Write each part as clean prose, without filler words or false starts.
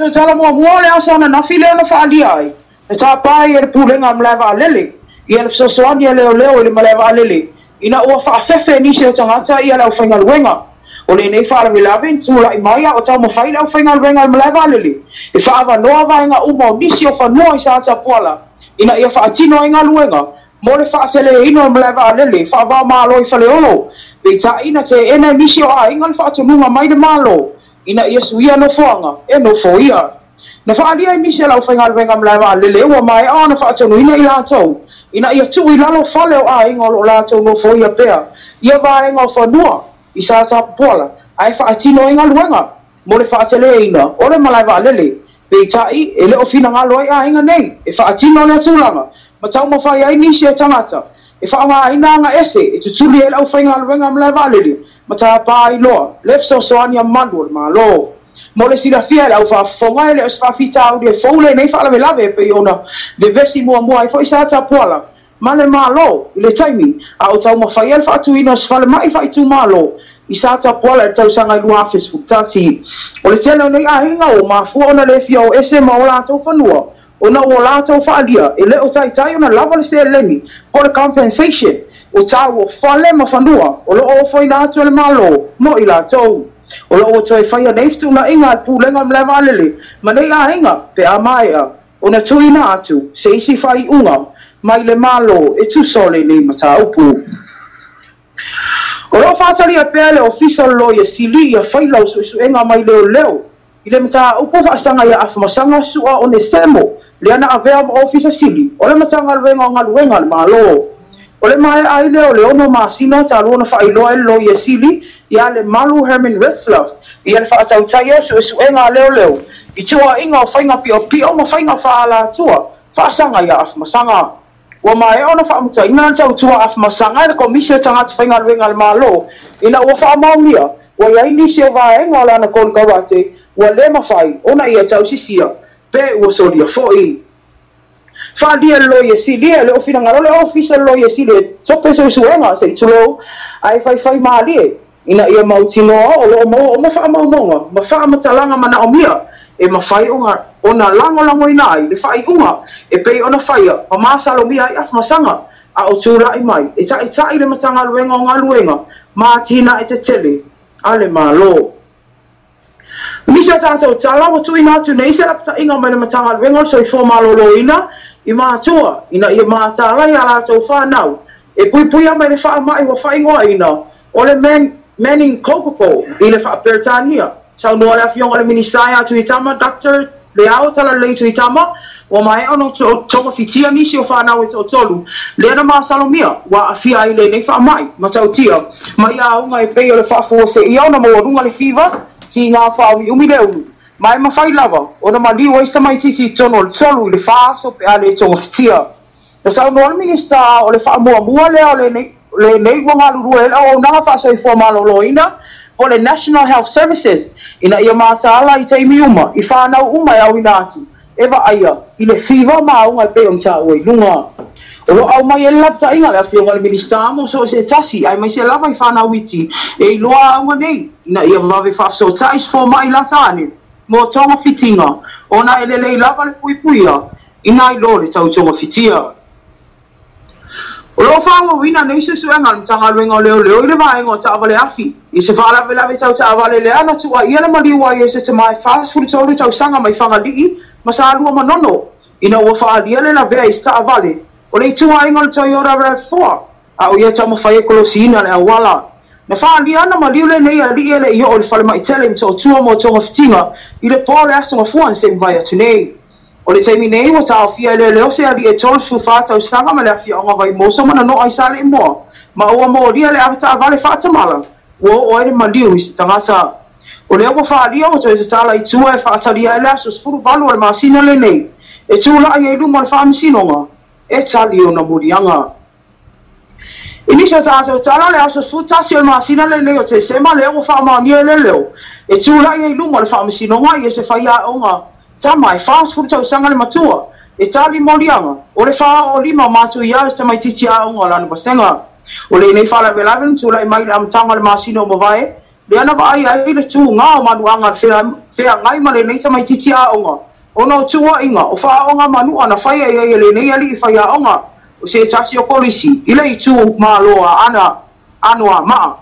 Tatou tala muamua o le aso ananafi lea na faaalia ai, na tapa ai e le Pulega a le Malae Vaalele ia le fesoasoani a leoleo i le malae vaalele ina ua faafefe nisi o tagata ia le aufaigaluega. O lenei faalavelave na tulai mai a o taumafai le aufaigaluega a le malae vaalele e faaavanoa vaega uma o nisi o fanua i Satapuala ina ia faatino ai galuega mo le faateleina o le malae vaalele faava-o-Malo i Faleolo. Peitai na teena e nisi o aiga le faatonuga mai le Malo ina ia suia nofoaga e nofoia. Na faaalia e nisi o le aufaigaluega malae vaalele ua maea ona faatonuina i latou ina ia tuu i lalo fale o aiga o lo o latou nofoia pea ia vaega o fanua i Satapuala ae faatino ai galuega mo le faateleina o le malae vaalele. Peitai e le o finagalo ai aiga nei e faatino lea tulaga ma taumafai ai nisi o tagata e faaaogaina agaese e tutuli ai le aufaigaluega malae vaalele ma tapa ai loa le fesoasoani a malu o le Malo. Mo le silafia e le aufaafofoga e le o se faafitauli e fou lenei faalavelave e pei ona vevesi muamua ai foi Satapuala ma le Malo i le taimi a o taumafai ai le faatuina o se falemai faaitumalo i Satapuala i le tausaga i 2011. O le tele o nei aiga ua mafua ona le fia o ese ma o latou fanua ona ua latou faaalia e le o taitai ona lava le seleni po o le compensation o tau o fale ma fanua o lo o ofoina atu e le Malo mo i latou. O lo o ua toe faia nei fetuunaiga a le Pulega o le Malae Vaalele ma nei aiga pe a maea ona tuuina atu se isi faaiuga mai le Malo e tusa o lenei mataupu. O lo o faatalia pea e le Ofisa o le Loia Sili ia faila o suesuega mai leoleo i le mataupu faasaga ia Afamasaga Sua Onesemo lea na avea ma Ofisa Sili o le Matagaluega o Galuega a le Malo. O le maea ai lea o le 6 masina talu ona faailoa e le Loia Sili ia Lemalu Herman Retzlaff ia le faatautaia o suesuega a leoleo i tuuaiga o faiga piopio ma faiga faaalatua faasaga ia Afamasaga. Ua maea ona faamutaina le tautua a Afamasaga e le Komisi o Tagata Faigaluega a le Malo ina ua faamaonia ua i ai nisi o vaega o lana konekarate ua le mafai ona ia tausisia pe ua solia foi. Faaalia e le Loia Sili e le o finagalo le Ofisa o le Loia Sili e tope suesuega se i tulou ae faifai malie ina ia mautinoa o lo o maua uma faamaumauga ma faamatalaga manaomia e mafai ona lagolagoina ai le faaiuga e pei ona faia ma masalomia ai Afamasaga a o tulai mai e taitai le Matagaluega o Galuega ma Atinae Tetele a le Malo. O nisi o tatou tala ua tuuina atu nei se lapataiga mai le Matagaluega o le Soifua Maloloina i matua ina ia mataala i a latou fanau e puipuia mai le faamai ua faaigoaina o le meningococcal i le faa-Peretania. Saunoa le afioga i le Minisita ia Tuitama Dr. Leao Talalelei Tuitama ua maea ona togafitia nisi o fanau e toatolu lea na masalomia ua aafia ai lenei faamai matautia mai auga e pei o le faafuaseia ona maualuga le fiva tiga faaumiumi le ulu ma e mafai lava ona maliu ai se tamaitiiti i totonu o le 3 i le 4 aso pe a le togafitia. Na saunoa le Minisita o le faamuamua lea o lenei ua galulue ai le auaunaga faasoifua maloloina po o le National Health Services ina ia mataala i taimi uma i fanau uma e auina atu e vaaia i le fiva ma auga e pei ona taua i luga. O lo o aumai ai le lapataiga le afioga i le Minisita mo so o se tasi aemaise lava i fanau iti e iloa auga nei ina ia vave faafesootai se fomai lata ane mo togafitiga ona e lelei lava le puipuia ina iloa le tau togafitia. O lo o faaauauina nei suesuega a le Matagaluega o Leoleo i le vaega o taavale afi i se faalavelave tau taavale lea na tuuaia le maliu ai o se tama e 43 tausaga mai Fagalii ma Salua Manono ina ua faaalia le lavea i se taavale o le ituaiga o le Toyota RAV4 a o ia taumafai e kolosiina le auala. Na faaalia na maliu lenei alii e le i oo i le falemai tele i Motootua mo togafitiga i le po o le aso Gafua na se mavae atu nei. O le taimi nei ua taofia e leoleo se alii e 34 tausaga ma le afioaga Vaimoso ma Nanoa i Saleimoa ma ua molia le avetaavale faatamala ua oo ai le maliu i se tagata. O lea ua faaalia ua toe tatala i tua e faatalia ai le aso 18 o le masina lenei e tulai ai luma o le faamasinoga e tali ona moliaga. I nisi o tatou tala, le aso 11 o le masina lenei o Tesema lea ua faamaonia e leoleo e tulai ai luma o le faamasinoga ia se faiaoga tama e 40 tausaga le matua e tali moliaga o le faaoo lima o matuia i se tamaitiiti aoga o lana vasega. O lenei faalavelave na tulai mai i le amataga o le masina o mavae Lea na vaaia ai le tuga o manuaga i le feagai ma lenei tamaitiiti aoga ona o tuuaiga o faaooga manu'a na faia i ai e lenei ali'i faiaoga o se tasi o kolisi i le itumalo a Anoamaa.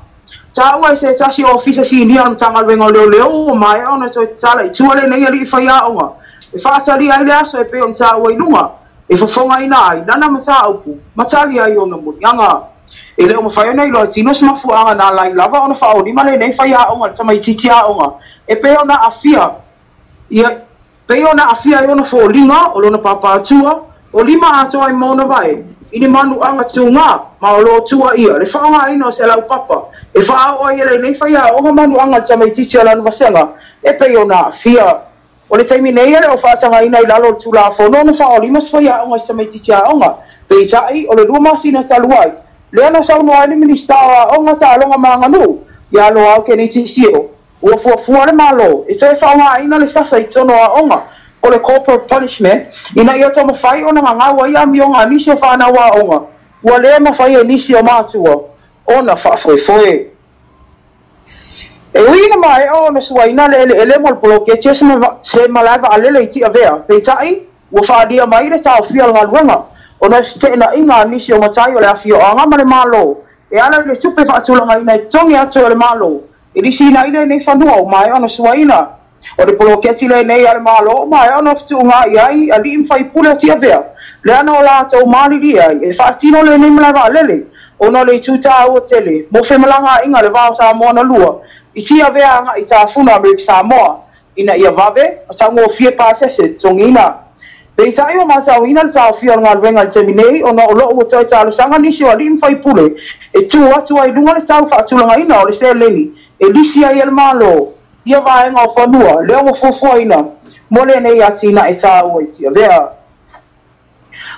Taua e se tasi o ofisa sinia o le Matagaluega o Leoleo ua maea ona toe tatala i tua lenei ali'i faiaoga e faatalia ai le aso e pei ona taua i luga e fofogaina ai lana mataupu ma tali ai ona moliaga. E le o mafai ona iloa e tino se mafuaaga na ala ai lava ona faaolima lenei faiaoga i le tamaitiiti aoga e pei ona aafia ai ona foliga o lona papaatua o lima atoa ai ma ona vae i ni manuaga tuga ma o loo tuuaia le faaaogaina o se laupapa e faaoo ai e lenei faiaoga manuaga i le tamaitiiti o lana vasega e pei ona aafia. O le taimi nei e le o faatagaina i lalo o le Tulafono ona faaolima se faiaoga i se tamaitiiti aoga. Peitai o le 2 masina talu ai, lea na saunoa ai le Minisita o Aoga, Taaloga ma Aganuu ia Loau Keneti Sio, ua fuafua le Malo e toe faaaogaina le sasa i totonu o aoga o le corporal punishment ina ia taumafai ona gagau ai amioga a nisi o fanau aoga ua le mafai e nisi o matua ona faafoefoe. E ui ina maea ona suaina le eleele mo le poloketi o se malae vaalele i Tiavea, peitai ua faalia mai le taofia o le galuega ona o se feteenaiga a nisi o matai o le afioaga ma le Malo e ala i le tupe faatulagaina e totogi atu e le Malo e lisiina ai lenei fanua ua maea ona suaina. O le poloketi lenei a le Malo ua maea ona fetuuga i ai alii ma faipule o Tiavea, lea na o latou malilie ai e faatino lenei malae vaalele ona o le itu taua tele mo femalagaaiga le va o Samoa na lua i Tiavea agai i Tafuna Amerika Samoa ina ia vave ma taugofie pasese totogiina. Peitai ua matauina le taofia o le galuega i le taimi nei ona o loo ua toe talosaga nisi o alii ma faipule e tu atu ai i luga le tau faatulagaina o le seleni e lisi ai e le Malo ia vaega o fanua lea ua fuafuaina mo lenei atinae taua i Tiavea.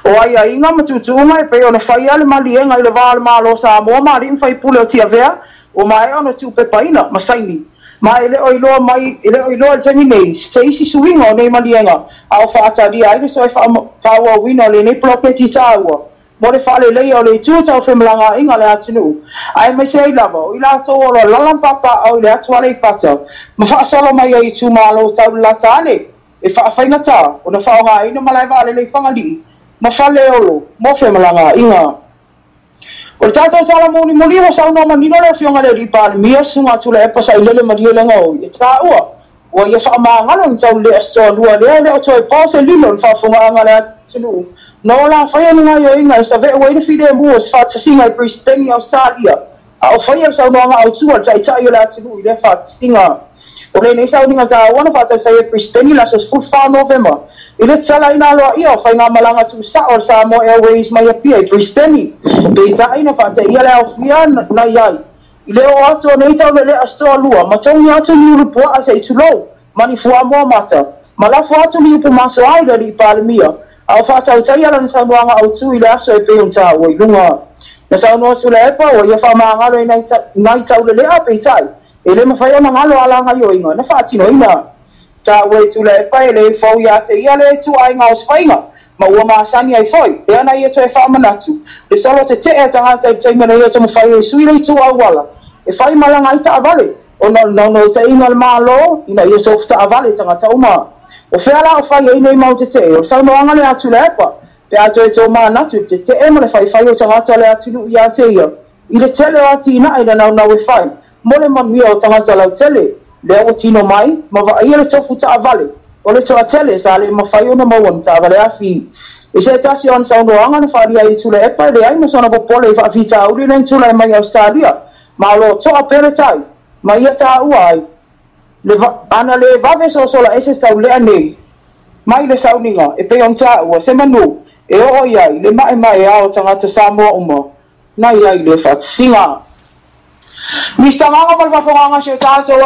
O aiaiga ma tuutuuga e pei ona faia le maliega i le va o le Malo o Samoa ma alii ma faipule o Tiavea ua maea ona tuupepaina ma saini, ma e le o iloa i le taimi nei se isi suiga o nei maliega a o faatalia ai le toe faaauauina o lenei poloketi taua mo le faaleleia o le itu tau femalagaaiga o le atunuu, aemaise ai lava o i latou o lo o lala ma papaao i le atu Aleipata ma faasolo mai ai i itumalo taulalata ane e faafaigata ona faaaogaina malae vaalele i Fagalii ma Faleolo mo femalagaaiga. O le tatou tala mulimuli ua saunoa manino le afioga i le alii Palemia susuga Tuilaepa Sailele Malielegaoi e taua ua ia faamagalo ni taulelea se toalua lea le o toe po se lilo i le faafofogaaga a le atunuu na o la faia ni gaoioiga e saveu ai le filemu o se faatasiga i Brisbane i Ausetalia a o faia le saunoaga autu a le taitai o le atunuu i lea faatasiga. O lenei sauniga taua na faatautaia i Brisbane i le aso 14 Novema i le tatalaina aloaia o faigamalaga tuusao a le Samoa Airways mai Apia i Brisbane. Peitai na faateia le aofia na i ai i le oo atu o nei taulelea se toalua ma togi atu ni ulupuaa se i tulou ma ni fuamoa mata ma lafo atu ni upu masoa i le alii Palemia a o faatautaia lana saunoaga autu i le aso e pei ona taua i luga. Na saunoa Tuilaepa ua ia faamagalo i nai taulelea peitai e le mafai ona galo ala gaoioiga na faatinoina. Taua e Tuilaepa e le fou ia te ia le ituaiga o se faiga ma ua masani ai foi lea na ia toe faamanatu le solo tetee a tagata i le taimi na ia taumafai ai sui le itu auala e fai malaga ai taavale ona o le naunautaiga o le Malo ina ia tofu taavale tagata uma. O fea la o fai ai nei mau tetee o le saunoaga lea a Tuilaepa pe a toe tomanatu i le tetee ma le faifai o tagata o le atunuu ia te ia i le tele o atinae na naunau e fai mo le manuia o tagata lautele lea ua tino mai ma vaaia le tofu taavale o le toatele sa le mafai ona maua ni taavale afi. I se tasi o ana saunoaga na faalia ai Tuilaepa e leai ma sona popole i faafitauli le tulai mai Ausetalia ma o loo toa pea le tai ma ia taua ai ana le vave sosola ese taulea nei mai le sauniga e pei ona taua se manu e oo i ai le maemaea o tagata Samoa uma na i ai le faatasiga. Mr. Gaga ma le faafofogaaga si o tatou.